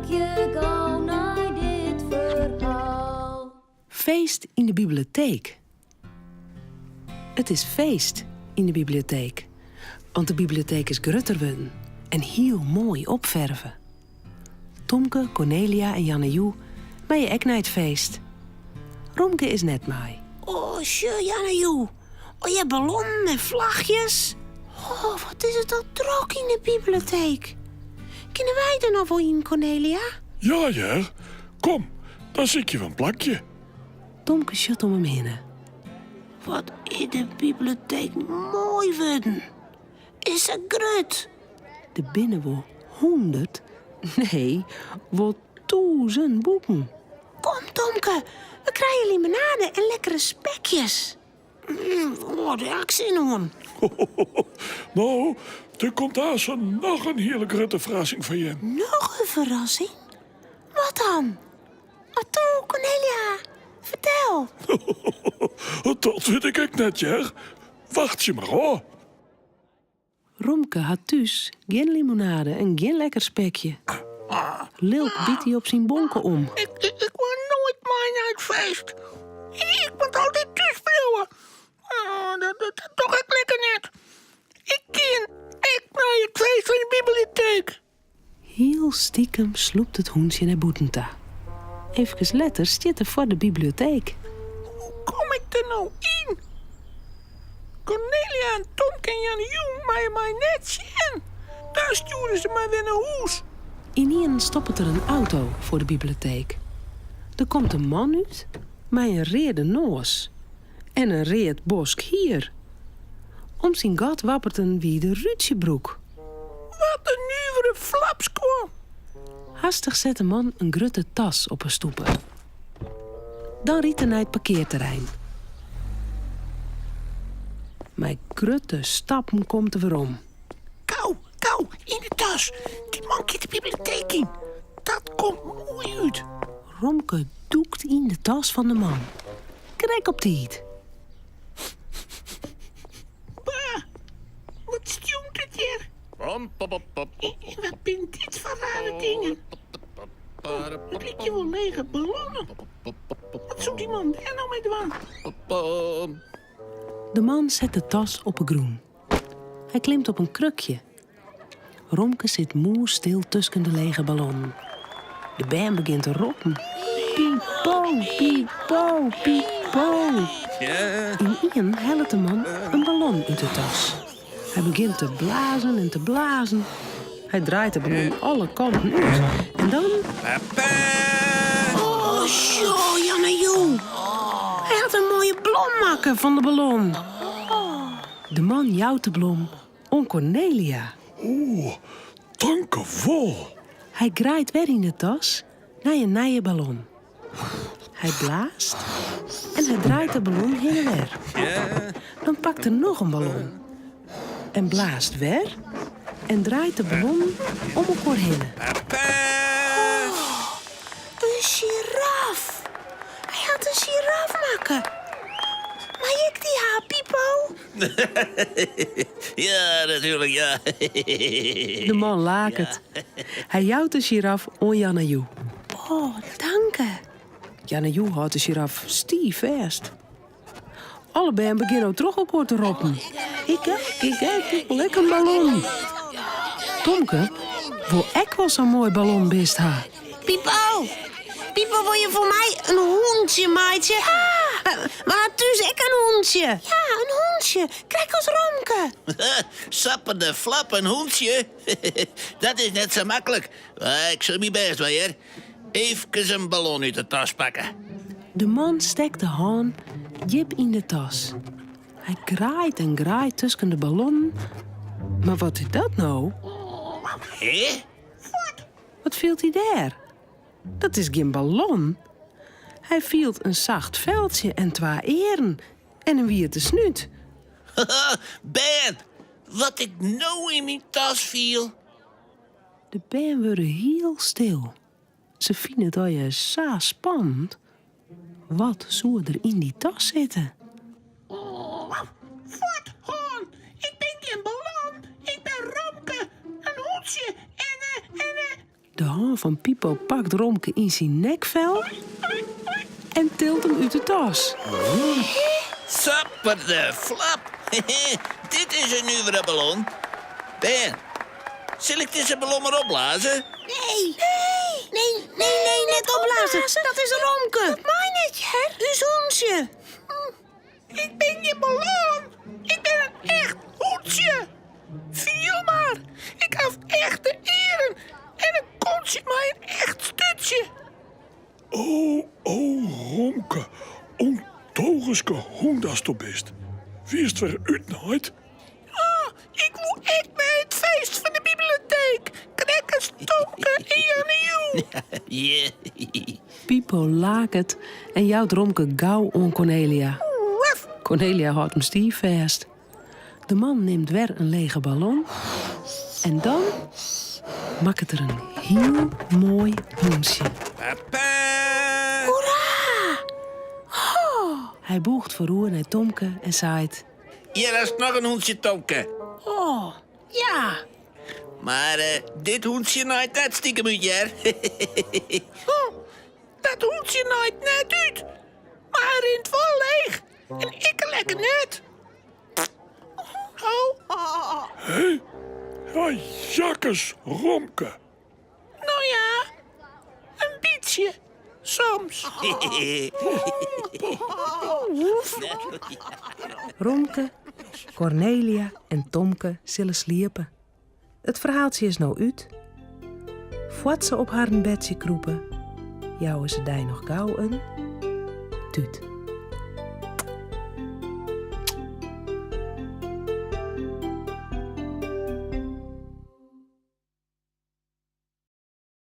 Harkje gau nei dit ferhaal. Feest yn de biblioteek. It is feest yn de biblioteek, want de biblioteek is grutter wurden en hiel moai opferve. Tomke, Kornelia en Janne Joe meie ek nei it feest. Romke is net mei. Oh, sjoch Janne Joe, allegear ballonnen en flachjes. Oh, wat is it al drok yn de biblioteek. Kinne wy der noch wol yn, Kornelia? Ja hear, kom, dan sykje we in plakje. Tomke sjocht om him hinne. Wat is de biblioteek moai wurden. Is sa grut. Der binne wol hûndert, nee, wol tûzen boeken. Kom Tomke, we krije limonade en lekkere spekjes. Oh, dêr ha ik sin oan. No, der komt aanst noch in hiele grutte ferrassing foar jim. Noch in ferrassing? Wat dan? Atoe, Kornelia, fertel. Dat wit ik ek net, hear. Wachtsje mar ôf. Romke hat thús gjin limonade en gjin lekker spekje. Lilk byt hy op syn bonke om. Ik wol noait mei nei it feest. Ik moat altyd thús bliuwe. Dat doch ik lekker net. Ik gean ek nei it feest fan de biblioteek. Hiel stikem slûpt it hûntsje nei bûten ta. Efkes letter stiet er foar de biblioteek. Hoe kom ik der no yn? Kornelia en Tomke en Janne Joe meie my net sjen. Dan stjoere se my wer nei hûs. Ynienen stoppet der in auto foar de biblioteek. Der komt in man út mei in reade noas en in read bosk hier. Om syn gat wappert in wide rútsjebroek. Wat in nuvere flapskuon! Hastich set de man in grutte tas op 'e stoepe. Dan rydt er nei it parkearterrein. Mei grutte stappen komt er werom. Gau, gau, yn de tas! Dy man giet de biblioteek yn. Dat komt moai út. Romke dûkt yn de tas fan de man. Krekt op tiid. Bah, wat stjonkt it hjir. En wat binne dit foar rare dingen? It lykje wol lege ballonnen. Wat soe dy man dêr no mei dwaan? De man set de tas op 'e grûn. Hy klimt op in krukje. Romke sit mûsstil tusken de lege ballonnen. De bern begjint te roppen. Pipo, pipo, pipo. Ynienen hellet de man in ballon út de tas. Hy begjint te blazen en te blazen. Hy draait de ballon alle kanten út. En dan... Oh, sjoch, Janne Joe. Hy hat in moaie blom makke fan de ballon. De man jout de blom oan Kornelia. Oeh, tankewol. Hy graait wer yn de tas nei in nije ballon. Hy blaast en hy draait de ballon hinne wer. Dan pakt er noch in ballon en blaast wer en draait de ballon om elkoar hinne. In giraf! Hy hat in giraf makke. Mei ik dy ha, Pipo? Ja, natuerlik, ja. De man laket. Hy jout de giraf oan Janne Joe. Oh, danke. Janne Joe hâldt de giraf stiif fêst. Alle bern begjinne no troch elkoar te roppen. Ik ek, ik ek, ik wol ek in ballon. Tomke wol ek wol sa'n moai ballonbist ha. Pipo, Pipo, wol je foar my in hûntsje meitsje? Ja! We ha thús ek in hûntsje. Ja, in hûntsje, krekt as Romke. Sappe de flap, in hûntsje? Dat is net sa maklik. Ik sil myn bêst dwaan, hear. Eefkes in ballon út de tas pakke. De man stekt de hân djip yn de tas. Hy graait en graait tusken de ballonnen. Mar wat is dat no? Hé? Wat fielt hy dêr? Dat is gjin ballon. Hy fielt in sacht feltsje en twa earen en in wiete snút. Bern, wat ik no yn myn tas fiel. De bern wurde hiel stil. Se fine it allegear sa spannend. Wat soe der yn dy tas sitte? Fuort, hân! Ik bin gjin ballon, ik bin Romke, in hûntsje en en. De. De hân fan Pipo pakt Romke yn syn nekfel en tilt him út de tas. Sapper de flap! Dit is in nuvere ballon. Bern, sil ik dizze ballon mar opblaze? Nee! Nee, nee, nee, net opblaze. Dat is Romke. Dat mei net, hear. Us hûntsje. Ik bin gjin ballon. Ik bin in echt hûntsje. Fiel mar, ik haw echte earen en in kontsje mei in echt sturtsje. O, o, Romke, ûndogenske hûn datsto bist. Wiest wer útnaaid? Oh, ik woe ek nei it feest fan de bibleteek, krekt as Tomke en Jannejoe. Pipo laket en jout Romke gau oan Kornelia. Kornelia hâldt him stiif fêst. De man nimt wer in lege ballon en dan makket er in hiel moai hûntsje. Hoera! Oh! Hy bûcht foaroer nei Tomke en seit. Hjir hast noch in hûntsje, Tomke. Oh, ja. Mar dit hûntsje naait net stikem út, hear. Oh, dat hûntsje naait net út, mar hy rint wol leech en ik lekker net. Oh. Hé? Ja, jakkes, Romke. No ja, in bytsje. Soms. Romke, Kornelia en Tomke sille sliepe. It ferhaaltsje is no út. Foar't se op harren bedsje krûpe, jouwe se dy noch gau in tút.